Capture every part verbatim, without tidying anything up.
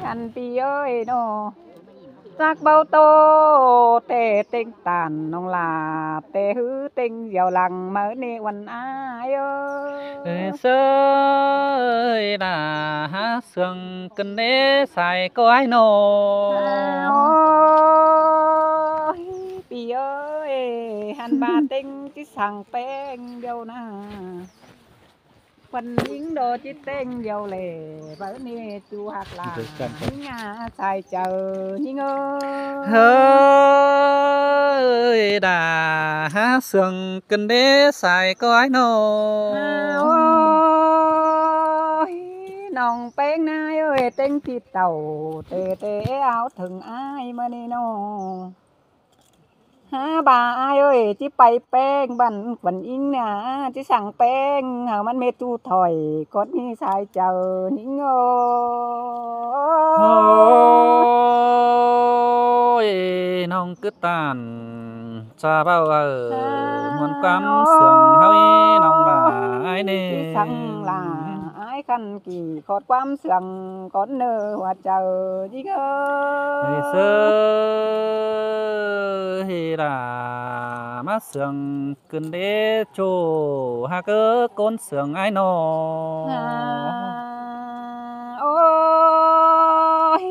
Ăn ꞌpi ơi ꞌnọ, chắc báu tô té ꞌtếng ꞌtan ꞌnọng lả té ꞌhứ ꞌtếng dẻo lăng máư ꞌnị ꞌuôn ai ơi. Ơi, sơi đà há sương cơn đế sai có ai nô. Ôi, ꞌpi ơi, hăn ba ꞌtếng ꞌchí săng ꞌpéng điêu ꞌna. Khuôn ꞌnhính đó ꞌchí ꞌtếng điêu lẻ, báu ꞌnị ꞌchu ꞌhặc lả. Ôi, ꞌnhính ꞌnạ sai chaư ꞌnhính ơi. Ơi, đà há sương cơn đế sai có ai nô. Ôi, ꞌnọng ꞌpéng ꞌnái ơi, ꞌtếng ꞌpi tảu té té áo thửng ai ꞌmá ꞌnị ꞌnọ. Há ba ai ơi, ꞌchí pay ꞌpéng băn khuôn ꞌnhính ꞌnạ, ꞌchí săng ꞌpéng hảư ꞌmắn ꞌmệt ꞌchu thỏi cốt ꞌnị sai chaư ꞌnhính ơi. Ôi, ꞌnọng cứ ꞌtan cha báu ơ, muôn ꞌquám sương ꞌháu ꞌnọng bá ai ꞌnị. ꞋChí săng lả ai khăn kỉ khót ꞌquám sương cốt ꞌnớ hua chaư ꞌnhính ơi. Ơi, sơi đà má sương cơn đế ꞌchu hák ơ ꞌcốn sương ai nô. Ôi,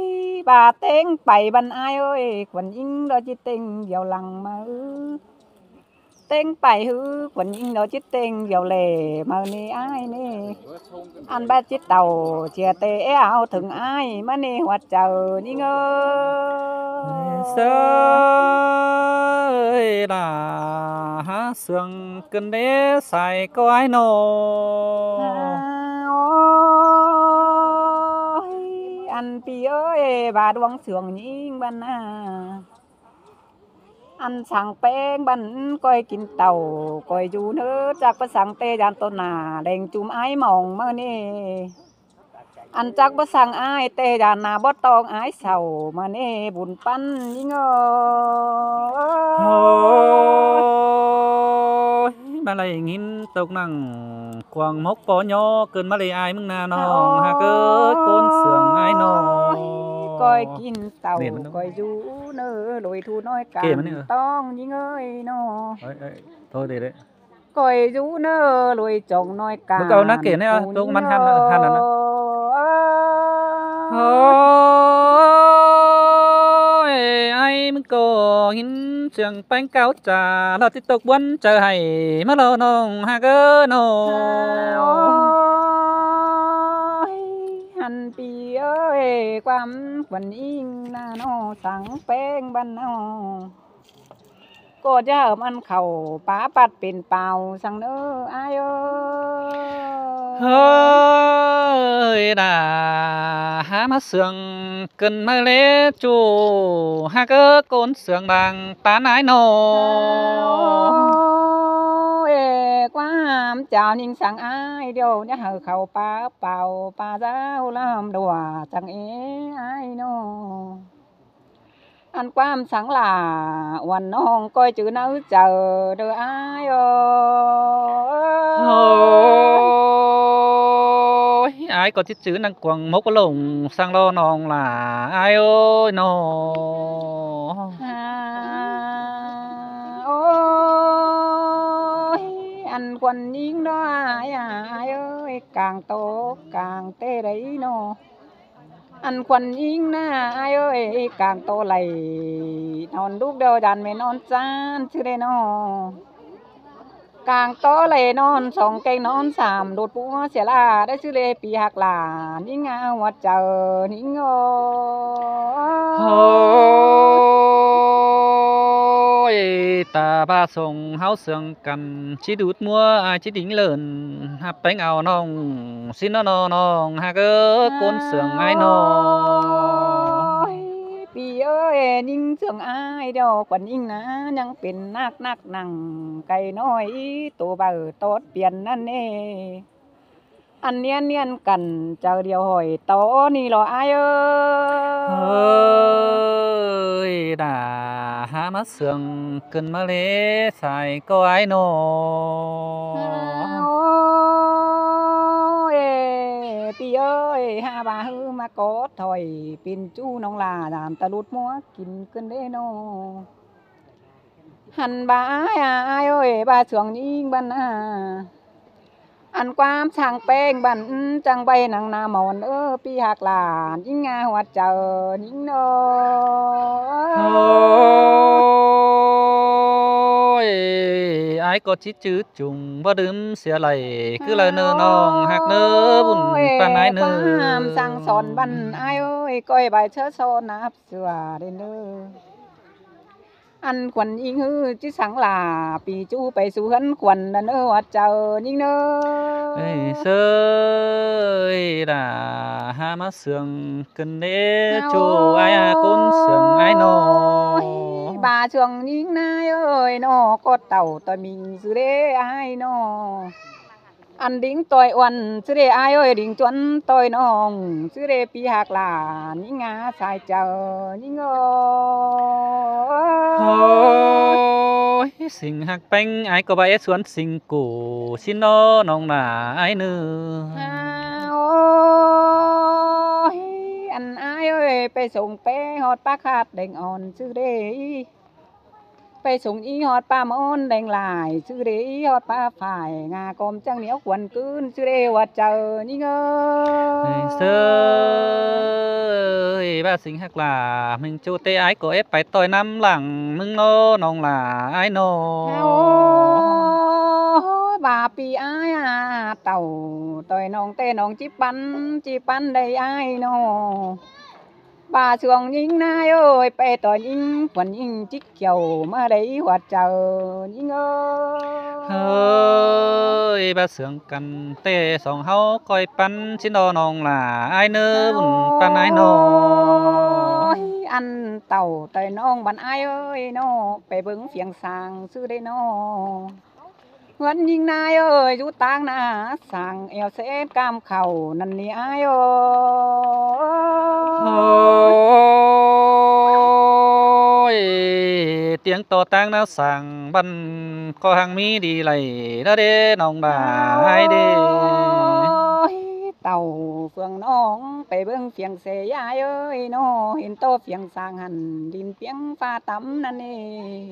ba ꞌtếng pay băn ai ơi, khuôn ꞌnhính đó ꞌchí ꞌtếng dẻo lăng máư. ꞌTếng pay ꞌhứ khuôn ꞌnhính đó ꞌchí ꞌtếng dẻo lẻ máư ꞌnị ai ꞌnị. Ăn bá ꞌchí tảu chia té áo thửng ai ꞌmá ꞌnị hua chaư ꞌnhính ơi. Sơi đà há sương cơn đế sai có ai nô. Ôi, ăn ꞌpi ơi, ba ꞌluống sương ꞌnhính băn ꞌnạ. Ăn săng ꞌpéng băn ꞌcoi kin tảu ꞌcoi dú ꞌnớ, chắc báu săng té dản ꞌtố nả leng chum ai mong ꞌmá ꞌnị. Ăn chắc báu săng ai té dản nả báu tong ai sau ꞌmá ꞌnị bun ꞌpắn ꞌnhính ơi. Ôi, ꞌmá ꞌlạy ꞌnghín tốc nẳng cuông mốc pó ꞌnhó cơn ꞌmá ꞌlạy ai ꞌmứng ꞌnạ ꞌnọng hák ơ ꞌcốn sương ai nô. Ôi, ꞌcoi kin tảu ꞌcoi dú ꞌnớ lui thu ꞌnọi cang tong ꞌnhính ơi ꞌnọ. Ôi, ôi, thôi đi đấy. ꞌCoi dú ꞌnớ lui chong ꞌnọi cang. Báu ꞌcọ ꞌnạ kể ꞌnị, ơ, tốc ꞌmắn hăn, hăn ꞌnạ. Ôi, ai ꞌmứng ꞌcọ ꞌnhính sương ꞌpéng cáo cha, ꞌlọ ꞌchí tốc ꞌbuôn chaư hảy ꞌmá ꞌlọ ꞌnọng hák ơ ꞌnọ. Ôi, ăn ꞌpi ơi, ꞌquám khuôn ꞌnhính ꞌnạ ꞌnọ săng ꞌpéng băn ꞌnọ. ꞌCọ dú hảư ꞌmắn khảu pá pắt pên pao săng ꞌnớ ai ơi. Ơi, đà há má sương cơn ꞌmá ꞌlế ꞌchu hák ơ ꞌcốn sương bang ꞌtán ai nô. Ôi, ꞌquám chảu ꞌnhính săng ai điêu ꞌnị hảư khảu pá pao pá dáo ꞌlắm đua săng ê ai ꞌnọ. Ăn ꞌquám săng lả uôn ꞌnọng ꞌcoi chứ ꞌnhính chaư đơ ai ơi. Ôi, ai ꞌcọ ꞌchí chứ nẳng cuông mốc lông săng ꞌlọ ꞌnọng lả ai ơi ꞌnọ. Ôi, ăn khuôn ꞌnhính đó ai à, ai ơi, cang tó cang té đảy ꞌnọ. Ăn khuôn ꞌnhính ꞌnạ ai ơi, cang tó đảy ꞌnọn đúc đao dản ꞌmá ꞌnọn ꞌchán ꞌchư đảy ꞌnọ. Cang tó đảy ꞌnọn song keng ꞌnọn sam đột pua sia ꞌlạ đảy ꞌchư đảy ꞌpi ꞌhặc lả ꞌnhính ꞌnạ hua chaư ꞌnhính ơi. Ôi, ta ba sông ꞌháu sương căn ꞌchí đút ꞌmúa ai ꞌchí đính lợn hắp ꞌpéng au ꞌnọng ꞌsịn ꞌnọ ꞌnọng hák ơ ꞌcốn sương ai ꞌnọ. Ôi, ꞌpi ơi, ꞌnhính sương ai điêu khuôn ꞌnhính ꞌnạ ꞌnhắng pên ꞌnặc ꞌnặc nẳng cay ꞌnọi tô baư tót piên ꞌnặn ê. Ăn ꞌniến ꞌniến căn chaư điêu hỏi tó ꞌnị ꞌlọ ai ơi. Ơi, đà há má sương cơn ꞌmá ꞌlế sai có ai ꞌnọ. Ôi, ꞌpi ơi. Ơi, hả ꞌva ꞌhứ ꞌmá có thôi, pên ꞌchu ꞌnọng lả, dản ta lút ꞌmứa kin ꞌcứn đé ꞌnớ. Hăn ꞌva ai à, ai ơi, ꞌva Sương ꞌnhính băn à. Ăn ꞌquám săng ꞌpéng băn, chăng ꞌvạy nẳng ꞌna mỏn ơ, ꞌpi ꞌhặc lả ꞌnhính ꞌngá ꞌhuột chaư ꞌnhính ꞌnớ. Ôi, ai ꞌcọ ꞌchí chứ chung, ꞌva đưm sia lay, cứ lơ ꞌnớ ꞌnọng ꞌhặc ꞌnớ, bun ꞌpan ai ꞌnớ. Ơi, ꞌquám săng son băn ai ơi, ꞌcoi ꞌvạy ꞌchớ son nắp sửa đê ꞌnớ. Ăn Khuôn ꞌnhính ꞌhứ ꞌchí săng lả, ꞌpi ꞌchu pay sú ꞌhướn Khuôn ꞌnớ ꞌhuột chaư ꞌnhính ꞌnớ. Ơi, sơi đả hả ꞌmá Sương ꞌcứn đé ꞌchu ai à, ꞌcốn Sương ai ꞌnớ. Ôi, ꞌva Sương ꞌnhính ꞌnái ơi ꞌnớ, ꞌcọ tảu ꞌtoi ꞌminh ꞌsứ đé ai ꞌnớ. Ăn đính ꞌtoi uôn ꞌsứ đé ai ơi, đính chuôn ꞌtoi ꞌnọng ꞌsứ đé, ꞌpi ꞌhặc lả ꞌnhính ꞌngá sai chaư ꞌnhính ơi. Ôi, sính ꞌhặc ꞌpéng ai ꞌcọ ꞌva é suôn sính củ ꞌsịn ꞌnớ ꞌnọng lả ai ꞌnớ. Ôi, ăn ai ơi, pay sông pé ꞌhọt ꞌpá khát đeng ón ꞌsứ đé. Pay sông ꞌnhính ꞌhọt ꞌpá ꞌmôn đeng lai ꞌsứ đé, ꞌhọt ꞌpá phải ꞌngá cốm chăng ꞌnéo Khuôn ꞌcứn ꞌsứ đé ꞌhuột chaư ꞌnhính ơi. Sơi, ꞌva sính ꞌhặc lả, ꞌmứng ꞌchu té ai ꞌcọ ép pay ꞌtoi ꞌnăm lăng ꞌmứng ꞌnớ ꞌnọng lả ai ꞌnớ. Ôi, ꞌva ꞌpi ai à, tảu ꞌtoi ꞌnọng té ꞌnọng ꞌchí ꞌpắn, ꞌchí ꞌpắn đảy ai ꞌnớ. ꞌVa Sương ꞌnhính ꞌnái ơi, pay ꞌtoi ꞌnhính, Khuôn ꞌnhính ꞌchí kiẻo ꞌmá đảy ꞌhuột chaư ꞌnhính ơi. Ơi, ꞌva Sương căn té song ꞌháu ꞌcoi ꞌpắn ꞌsịn ꞌnớ ꞌnọng lả ai ꞌnớ, bun ꞌpan ai ꞌnớ. Ôi, ăn tảu ꞌtoi ꞌnọng băn ai ơi ꞌnớ, pay bớng phiêng sang ꞌsứ đé ꞌnớ. ꞌHướn ꞌnhính ꞌnái ơi, dú ꞌtáng ꞌná sang eo sét cam khảu ꞌnặn ꞌnị ai ơi. Ôi, ꞌtiếng ꞌto ꞌtáng ꞌná sang băn ꞌcọ hăng ꞌmí đi lay ꞌnớ đé ꞌnọng lả ai đé. Ôi, tảu Phương ꞌnọng pay bớng phiêng sê ai ơi ꞌnớ, hên ꞌto phiêng sang hẳn đin piếng ꞌphạ tắm ꞌnặn ê.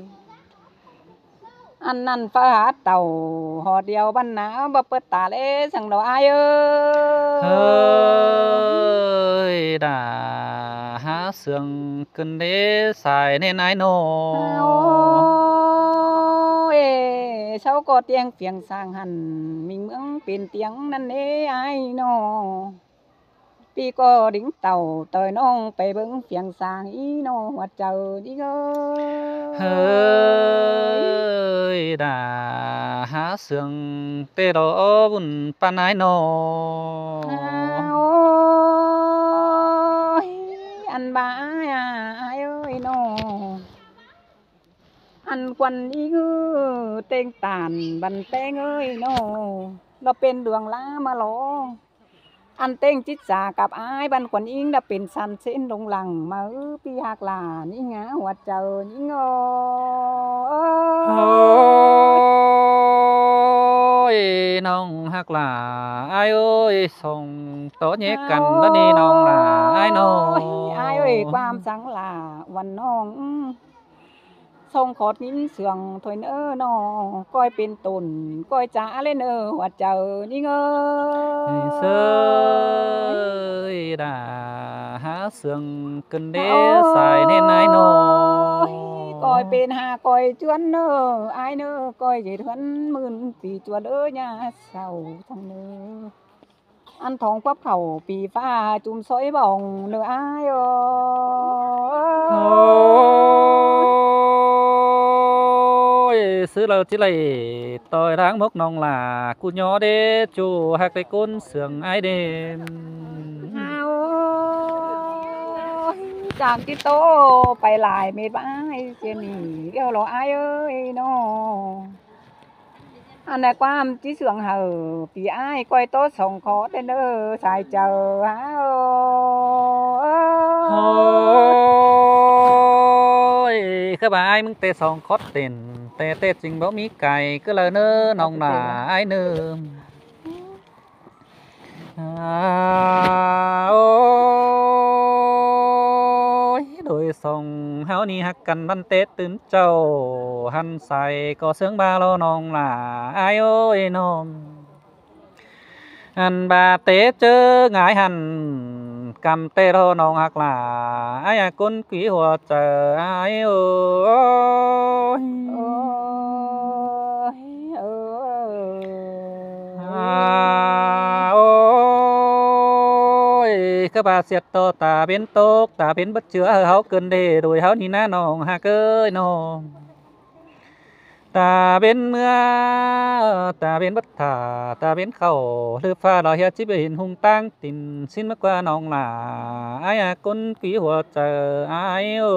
Ăn ꞌnặn ꞌphạ hả tảu ꞌhọt điêu băn ꞌná, báu pớt ta ꞌlế săng ꞌnớ ai ơi. Ơi, đả hả Sương ꞌcứn đé sai ꞌnến ai ꞌnớ. Ôi, sau ꞌcọ ꞌtiếng phiêng sang hẳn ꞌminh ꞌmướng pên ꞌtiếng ꞌnặn ê ai ꞌnớ. ꞌPi ꞌcọ đính tảu ꞌtoi ꞌnọng pay bớng phiêng sang ꞌnị ꞌnớ ꞌhuột chaư ꞌnhính ơi. Ơi, đả hả Sương té ꞌló bun ꞌpan ai ꞌnớ. Ôi, ăn ꞌva ai à, ai ơi ꞌnớ. Ăn Khuôn ꞌnhính ꞌtếng tản băn ꞌpéng ơi ꞌnớ. ꞌLọ pên đường lá ꞌmá ꞌló. Ăn ꞌtếng chít sa cắp ai băn Khuôn ꞌnhính ꞌlọ pên săn sên lông lăng ꞌmá ư, ꞌpi ꞌhặc lả ꞌnhính ꞌngá ꞌhuột chaư ꞌnhính ơi. Ôi, ꞌnọng ꞌhặc lả ai ơi, song ꞌtố nhé căn đó đi ꞌnọng lả ai ꞌnớ. Ôi, ai ơi, ꞌquám săng lả ꞌvắn ꞌnọng. Song khót ꞌnhính Sương thôi ꞌnớ ꞌnớ, ꞌcoi pên tổn, ꞌcoi chả ꞌlế ꞌnớ ꞌhuột chaư ꞌnhính ơi. Sơi đả hả Sương ꞌcứn đé sai ꞌnến ai ꞌnớ. Ôi, ꞌcoi pên hả ꞌcoi chuôn ꞌnớ, ai ꞌnớ, ꞌcoi dệt ꞌhướn ꞌmưn ꞌpi chuôn ơi, ꞌnhá sau săng ꞌnớ. Ăn thong ꞌpặp khảu ꞌpi ꞌphạ chum soi bỏng ꞌnớ ai ơi. Ôi, ꞌsứ ꞌlạ ꞌchí lay ꞌtoi tháng mốc ꞌnọng lả ꞌcú ꞌnhó đé ꞌchu ꞌhặc đé ꞌcốn Sương ai đêm. Ôi, chang ꞌchí ꞌtố pay lai mết ꞌva ai sia ꞌnị ꞌlẹo ꞌló ai ơi ꞌnớ. Ăn ꞌnạ ꞌquám ꞌchí Sương hảư ꞌpi ai ꞌcoi ꞌtố song khót ꞌtến ơ sai chaư hả ơi. Ôi, ꞌkhứ ꞌva ai ꞌmứng té song khót ꞌtến, té té ꞌchính báu ꞌmí cai ꞌcứ ꞌlạ ꞌnớ ꞌnọng lả ai ꞌnớ. À, ôi, đôi song háo ni hắc căn văn tết tứn châu, hăn sai có sướng ba lo nong là ai ơi nong. Ăn ba tết chớ ngái hăn, căm tê lo nong hắc là ai à cốn quý hùa chớ ai ơi. Ôi, ôi, ôi. À, ôi, các bà siết to ta bến tốc, ta bến bất chứa háo cơn đê, đuổi háo ni ná nong hạc ơi nong. Ta bến mưa, ta bến bất thả, ta bến khẩu, lư pha lo hiết chip hình hung tăng, tin xin mắc qua nong là ai à cốn quý hùa chớ ai ơi.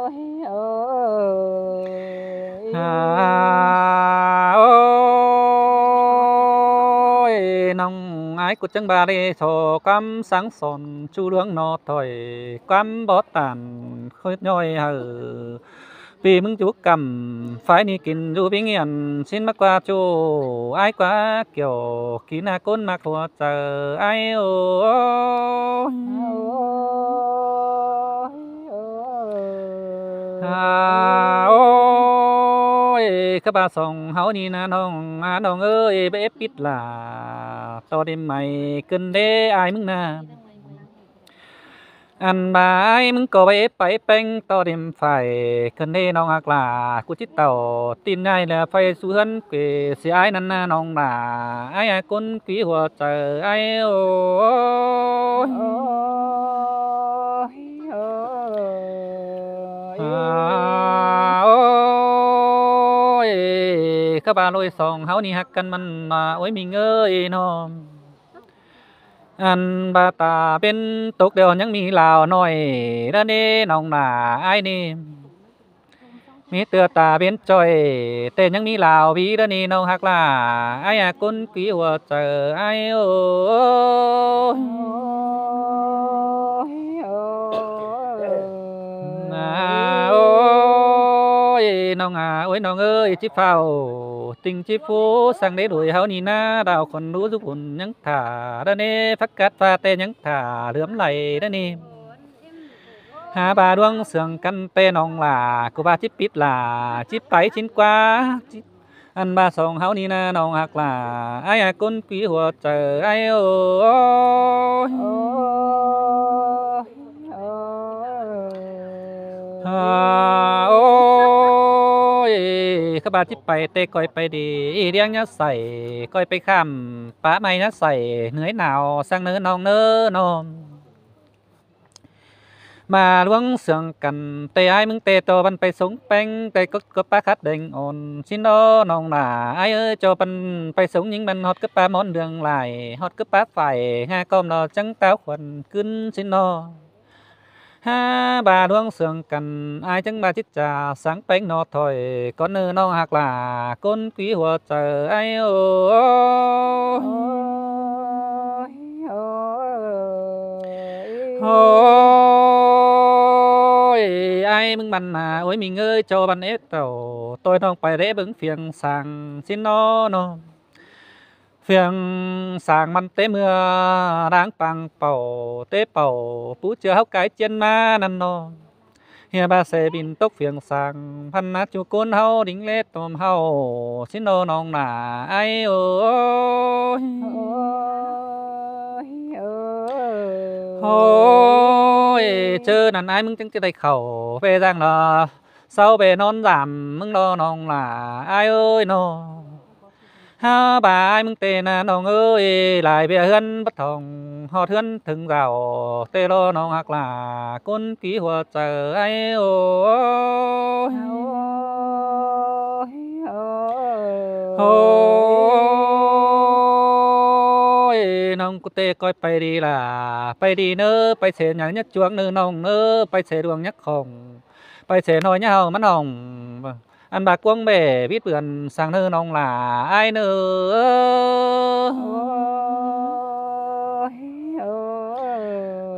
Ôi, ôi. À, ôi, nong ai cút chăng ba lê so cắm sáng son chu luống no thỏi cắm bó tàn khơi nhoi hở. Vì mưng chú cắm phải ni kín du bí nghiện xin mắc qua chu ai quá kiểu kín à cốn mạc hùa chớ ai ơi. À, ôi, các bà song háo ni ná nong, à, nong ơi, bé pít là to đêm mày cơn đê ai mưng na. Ăn ba ai mưng có bé pái peng to đêm phải cơn đê nong hạc là cú chít tàu tin ai là phải su hân quê si ai năn na nong là ai à cốn quý hùa chớ ai ơi. À, ôi, các bà lôi song háo ni hắc căn măn mà ôi mình ơi nong. Ăn ba ta bến tốc đều nhắn mi lao nói đó nê nong là ai nê. Mi tưa ta bến trôi tê nhắn mi lao bí đó nê nong hạc là ai à cốn quý hùa chớ ai ơi. À, ôi, nong à, ôi, nong ơi, chip phao, tình chip phú, sang đế đuổi háo ni ná, đào con lũ giúp ổn nhắn thả, đó nê, phát cát pha tê nhắn thả, lướm lầy, đó nê. Hả ba đuông sương căn tê nong là, cô ba chip pít là, chip páy chín quá, chip Ăn ba song háo ni ná nong hạc là ai à cốn quý hùa chớ ai ơi. À, ôi, các bà chip pay tê coi pay đi, đi điang nhá sảy, coi pay khám, pá mày nhá sảy, nưới nào sang nơ nong nơ nong. Mà luống sương căn tê ai mưng tê tô băn pay sống peng tê cốc cốc pá khát đêng ổn. Xin đó nong là ai ơi cho băn pay sống những băn hót cấp pá món đường lại, hót cấp pá phải, nga com nó trắng táo khuẩn cứng xin đó. Ha, ba luống sương căn ai trắng ba chít chả sáng peng nó thôi, con nơ nong hạc là cốn quý hùa chớ ai ơi. Ôi, ai mưng băn à, ôi mình ơi, cho băn ế tẩu, tôi nong pay rẽ bứng phiêng sang xin nó nó. Phiêng sang băn tê mưa, đang pang pẩu, tê pẩu, pú chứa háo cái chiên ma năn nó. Hia ba xe bin tốc phiêng sang, phăn nát chu cốn háo, đính lết tôm háo, xin nô nong nả, ai ơi. Ôi, chớ năn ai mưng chăng chư đáy khẩu, bê giang lò, sau bê non giảm, mưng lo nong là, ai ơi nô. Ha, ba ai mưng tê na nong ơi, lai bia hươn bắt thòng, hót hươn thứng dạo, tê lo nong hạc là, cốn ký hùa chớ ai ơi. Ôi, nong cu tê coi pay đi là, pay đi nơ, pay xe nhảy nhất chuông nơ nong nơ, pay xe đuông nhắc khòng, pay xe nói nhá hào mắn hòng. Ăn ba cuông bể bít bươn sang nơ nong là ai nơ.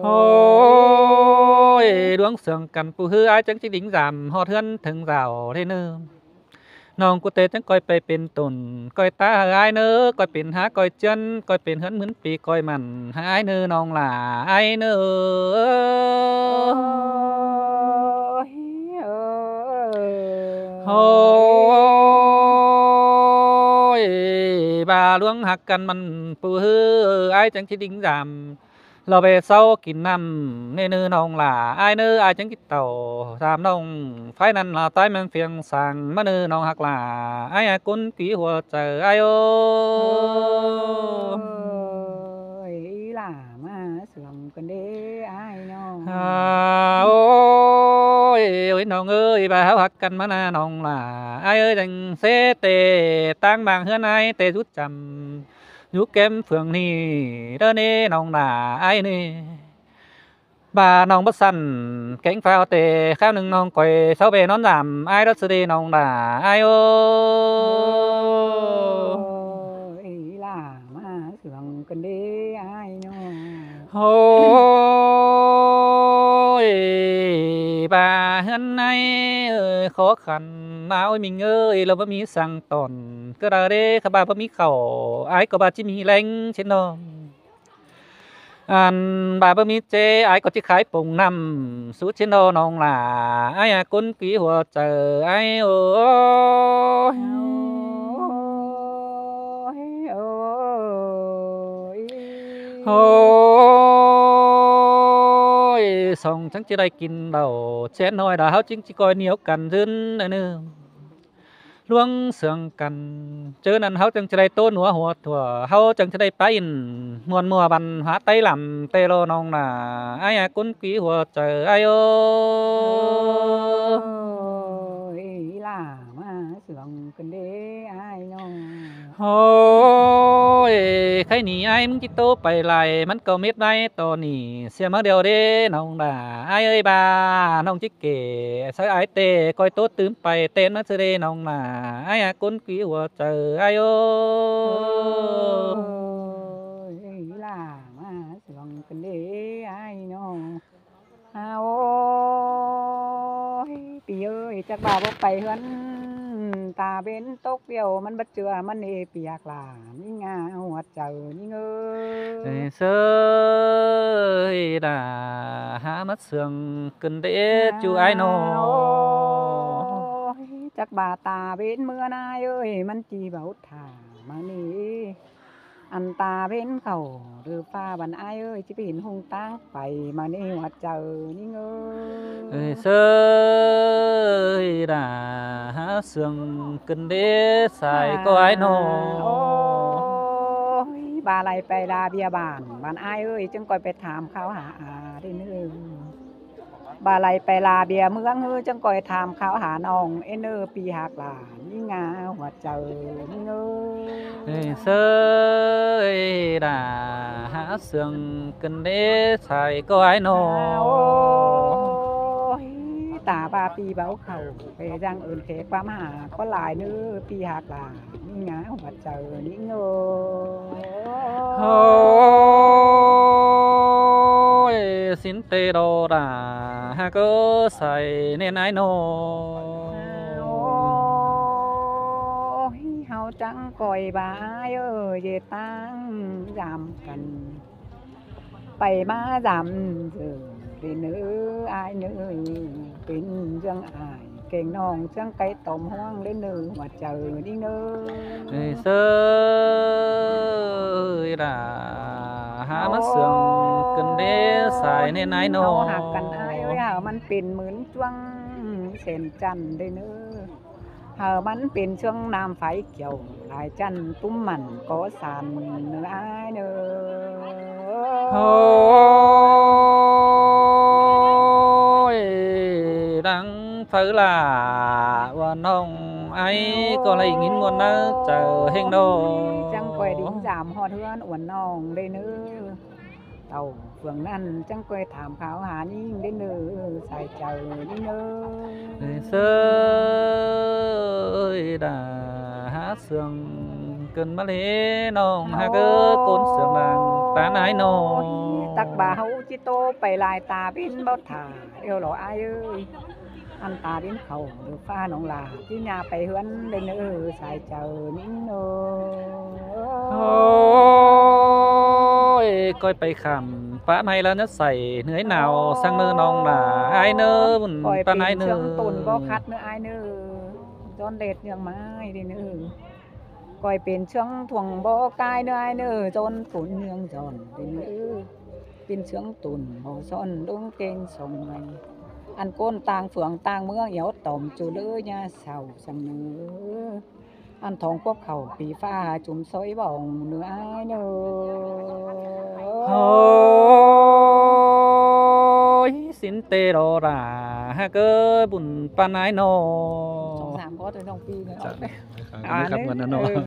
Ôi, đuống sương căn pú hư ai chăng chích đính giảm, hót hươn thứng dạo đê nơ. ꞌNọng ꞌcụ ꞌtẹ chắng ꞌcoi pay pên tổn, ꞌcoi ta hảư ải ꞌnớ, ꞌcoi pên há ꞌcoi ꞌchiến, ꞌcoi pên ꞌhướn ꞌmứn pi ꞌcoi mẳn hả ải ꞌnớ ꞌnọng lả ải ꞌnớ. Ôi, ôi, ꞌva ꞌluống ꞌhặc căn mẳn ꞌpưa ꞌhứ, ải chắng ꞌchí đin dăm lỏ ꞌvẹ sau kin ꞌnặm ꞌnớ ꞌnọng lả ải ꞌnớ, ải chắng ꞌchí tảu dăm ꞌnọng phái ꞌnặn lỏ ꞌtoi ꞌmen phiêng săng ꞌmá ꞌnớ ꞌnọng ꞌhặc lả ải, ải ꞌcốn quí hua chaư ải ơ. Ôi, ꞌí lả ꞌmá sương căn đế ải ꞌnớ. À, ôi, ôi ꞌnọng ơi, ꞌva ꞌháu ꞌhặc căn ꞌmá ꞌnớ ꞌnọng lả ải ơi, chắng ꞌsớ ꞌtẹ ꞌtáng ꞌmáng ꞌhướn ải ꞌtẹ dú chăm dú kém phường ꞌnị ꞌtớ ꞌnớ ꞌnọng lả ải ꞌnớ. ꞌVa ꞌnọng báu săn kéng phao ꞌtẹ kháo ꞌnưng ꞌnọng ꞌcoi sáu ꞌvẹ ꞌnón dăm ải đót ꞌsứ đê ꞌnọng lả ải ơ. Ôi, ꞌí lả ꞌmá sương căn đế ải ꞌnớ. Ôi, ꞌva ꞌhướn ải ơi khó khăn ꞌnớ ôi ꞌmính ơi, lỏ báu ꞌmí săng tỏn ꞌcọ đaư đế, khá ꞌva báu ꞌmí khảu ải ꞌcọ ꞌva ꞌchí ꞌmí ꞌlẹng ꞌchiến ꞌnọng. Ăn ꞌva báu ꞌmí ꞌchế ải ꞌcọ ꞌchí khái pông ꞌnặm sú ꞌchiến ꞌnọng lả ải, à ꞌcốn quí hua chaư ải ơ. Ôi, ôi, ôi, song chắng ꞌchí đảy kin lảu ꞌchén ꞌnọi đa ꞌháu chắng ꞌchí ꞌcoi ꞌnéo căn ꞌdớn ꞌnớ ꞌnớ. ꞌLuống sương căn ꞌchớ ꞌnặn ꞌháu chắng ꞌchí đảy ꞌtố ꞌnúa hua thua, ꞌháu chắng ꞌchí đảy pay ꞌnặn muôn ꞌmua văn hóa ꞌTáy lăm ꞌtẹ ꞌlọ ꞌnọng lả ải, à ꞌcốn quí hua chaư ải ơ. Ôi, ꞌí lả ꞌmá sương căn đế ải ꞌnớ. Ôi, khay ꞌnị ải ꞌmứng ꞌchí ꞌtố pay lai ꞌmắn ꞌcọ mết ꞌvái ꞌto ꞌnị sia ꞌmá điêu đế ꞌnọng lả ải ơi, ꞌva ꞌnọng ꞌchí kể sáư ải ꞌtẹ ꞌcoi ꞌtố tứm pay ꞌtến ꞌmá ꞌsứ đê ꞌnọng lả ải, à ꞌcốn quí hua chaư ải ơ. Ôi, ꞌí lả ꞌmá sương căn đế ải ꞌnớ. À, ôi, pi ơi, chắc ꞌva báu pay ꞌhướn ta bến tốc ꞌviu ꞌmắn báu ꞌchưa ꞌmắn ê pi ꞌhặc lả ꞌnị ꞌnga hua chaư ꞌnị ꞌngớ. Ê, ꞌsớ ơi đa hả ꞌmá sương căn đế ꞌchu ải ꞌnớ. Ôi, chắc ꞌva ta bến ꞌmứa ꞌnị ải ơi, ꞌmắn ꞌchí báu thả ꞌmá ꞌnị. Ăn ta bến khảu đư ꞌpá văn ải ơi, ꞌchí pên ꞌhung ꞌtáng pay ꞌmá ꞌnị hua chaư ꞌnị ꞌngớ. Ê, ꞌsớ ơi đa hả sương căn đế sai ꞌcọ ải ꞌnớ. Ôi, ꞌva đảy pay la bia bản văn ải ơi, chắng ꞌcoi pay tham kháo hả à đế ꞌnớ. ꞌVa đảy pay la bia ꞌmướng ꞌhứ chắng ꞌcoi tham kháo hả ꞌnọng ên ꞌnớ pi ꞌhặc lả ꞌnị ꞌnga hua chaư ꞌnị ꞌngớ. Ê, ꞌsớ ơi đa hả sương căn đế sai ꞌcọ ải ꞌnớ. Ôi, ta ꞌva pi báu khảu pay dăng ơn khé ꞌquám hả ꞌcọ lai ꞌnớ pi ꞌhặc lả ꞌnị ꞌnga hua chaư ꞌnị ꞌngớ. Ôi, sín ꞌtẹ đo đa hả ꞌcọ sai ꞌnẹn ải ꞌnớ. Ôi, ꞌháu chắng ꞌcoi ꞌva ải ơi, ꞌdệt ꞌtáng dăm căn pay ꞌmá dăm ꞌdớ đế ꞌnớ ải ꞌnớ. Pên ꞌdương ải kéng ꞌnọng ꞌchương cai tỏm ꞌhuống đế ꞌnớ hua chaư ꞌnị ꞌngớ. Ê, ꞌsớ ơi đa hả ꞌmá sương căn đế sai ꞌnẹn ải ꞌnớ. Ôi, ꞌháu ꞌhặc căn ải ơi, hảư ꞌmắn pên ꞌmướng ꞌchuông sên chăn đế ꞌnớ. Hảư ꞌmắn pên ꞌchuông ꞌnặm phái kiẻo lai chăn tủm mẳn ꞌcọ san ꞌnớ ải ꞌnớ. Ôi, đang phaư lả ꞌva ꞌnọng ải ꞌcọ lai ꞌnghín ꞌmuôn ꞌnớ chaư ꞌhéng ꞌnớ. Chắng ꞌcoi đin dăm ꞌhọt ꞌhướn ꞌva ꞌnọng đế ꞌnớ. Tảu phường ꞌnặn chắng ꞌcoi tham kháo hả ꞌnhính đế ꞌnớ sai chaư ꞌnị ꞌngớ. Ê, ꞌsớ ơi đa hả sương căn ꞌmá ꞌlế ꞌnọng hả ꞌcọ ꞌcốn sương đang ꞌtáng ải ꞌnớ. Ôi, chắc ꞌva ꞌháu ꞌchí ꞌtố pay lai ta bến báu thả eo lỏ ải ơi. Ăn ta đin khảu đu ꞌphạ ꞌnọng lả, ꞌchí ꞌnhá pay ꞌhướn đảy ꞌnớ, sai chaư ꞌnịn ꞌnớ. Ôi, ꞌcoi pay khảm pá ꞌmạy ꞌlạ ꞌnớ, sai ꞌnưới nao săng ꞌnớ ꞌnọng lả ải ꞌnớ, bun ꞌcoi pá ꞌnái pên ꞌnớ. ꞌSướng tủn báu khắt ꞌnớ ải ꞌnớ, ꞌdọn ꞌlệt ꞌnhắng ꞌmá đảy ꞌnớ. ꞌCoi pên ꞌsướng thuông báu cai ꞌnớ ải ꞌnớ, ꞌdọn tủn ꞌnhắng ꞌdọn đảy ꞌnớ. Pên ꞌsướng tủn báu son ꞌlống ꞌtếng song ꞌmạy. Ăn ꞌcốn ꞌtáng phường ꞌtáng ꞌmướng éo tỏm ꞌchu ꞌlới ꞌnhá sau săng ꞌnớ. Ăn thong cốc khảu pí ꞌphạ chum ꞌsội bỏng ꞌnớ ải ꞌnớ. Ôi, sính tê lo lả, hák ới bun pá ꞌnái ꞌnớ. Song sam có thôi ꞌnọng ꞌpi ꞌnớ. Chả, à, khắp ꞌnớ. Ꞌnớ, ꞌnớ. Ừ.